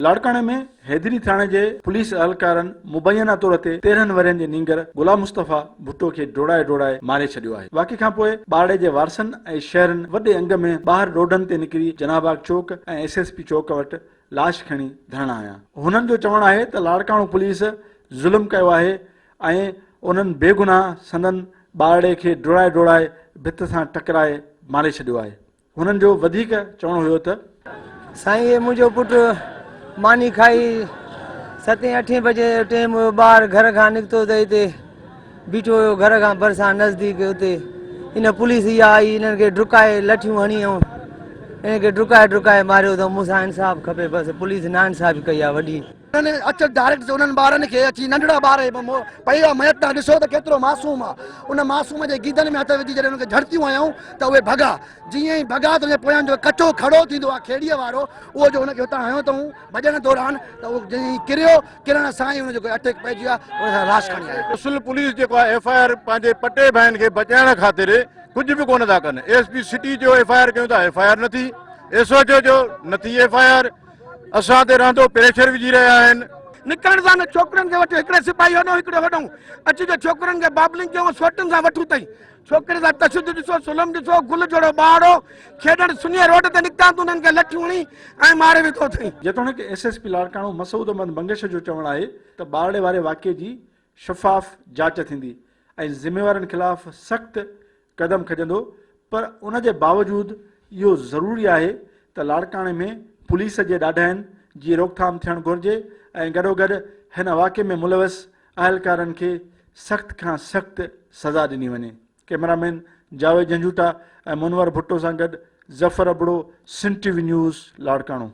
لاڙڪاڻي ۾ حيدري ٿاڻي جي پوليس اهلڪارن مبينا طور تي 13 ورهين جي نينگر غلام مصطفيٰ ڀٽو کي ڊوڙائي ڊوڙائي ماري ڇڏيو آهي. واقعي کانپوء ٻارڙي جي وارثن ۽ شهرين وڏي انگ ۾ ٻاهر روڊن تي نڪري جناح باغ چوڪ ۽ ايس ايس پي چوڪ وٽ لاش کڻي ڌرڻا هنيا. هنن جو چوڻ آهي ته لاڙڪاڻو پوليس ظلم ڪيو آهي ۽ انهن بيگناهه سندن ٻارڙي کي ڊوڙائي ڊوڙائي ڀت سان ٽڪرائي ماري ڇڏيو آهي. هنن جو وڌيڪ چوڻ هيو ته. سائين هي منهنجو پٽ ماني کائي ستين اٺين بجي جو ٽيم هيو ٻاهر گهر کان نڪتو ته هتي بيٺو هيو گهر کان ڀرسان نزديڪ اتي ان پوليس اها آئي انهن کي ڊڪائي لٺيون هڻي ۽ انهن کي ڊڪائي ڊڪائي ماريو ته مون سان انصاف کپي بس پوليس ناانصافي ڪئي آهي وڏي. انهن اچ ڊائريڪٽ انهن ٻارن کي اچي ننڍڙا ٻار پئي آ ميت تان ڏسو ته ڪيترو معصوم آ ان معصوم جي گيدن ۾ هٿ وجهي جڏهن انهن کي جهڙتيون هنيائون ته اهي ڀڳا جيئن ئي ڀڳا ته ان جي پويان جو ڪچو کڙو ٿيندو آ کيڙيء وارو اهو جو ان کي اتان هنيو اٿئون ڀڄڻ دوران ته اهو جيئن ئي ڪريو ڪرڻ سان ئي ان جو اٽيڪ پئجي ويو ان سان لاش کڻي آيا. اصل پوليس جيڪو آ ايف I R پنهنجي پٽي ڀائين کي بچائڻ خاطر ڪجهه به ڪونه ٿا ڪن ايس پي سٽي جو ايف I R ڪيون ٿا ايف I R نه ٿي ايس ايچ او جو نه ٿي ايف I R اسان تي رهندو پريشر وجهي رهيا آهن. نڪرڻ سان نه ڇوڪرين کي وٺيو هڪڙي سپاهي هوڏهون هڪڙي هوڏهون اچي جو ڇوڪرين کي بابلنگ ڪيون سوٽن سان وٺون تئين ڇوڪري سان تشدد ڏسو ظلم ڏسو گل جهڙو ٻارڙو کيڏڻ سڃي روڊ تي نڪتا ته انهن کي لٺيون هڻي ۽ ماري وڌو اٿئين. جيتوڻيڪ S S P Larkana Masood Ahmed Bangash جو چوڻ آهي ته ٻارڙي واري واقعي جي شفاف جاچ ٿيندي ۽ ذميوارن خلاف سخت قدم کڄندو پر ان جي باوجود اهو ضروري آهي ته لاڙڪاڻي ۾ پوليس جي ڏاڍاين جي روڪٿام ٿيڻ گهرجي ۽ گڏوگڏ هن واقعي ۾ ملوث اهلڪارن کي سخت کان سخت سزا ڏني وڃي. ڪئميرا مين جاويد جهنجهوٽا ۽ منور ڀٽو سان گڏ Zafar Abro, Sindh T V news, Larkana.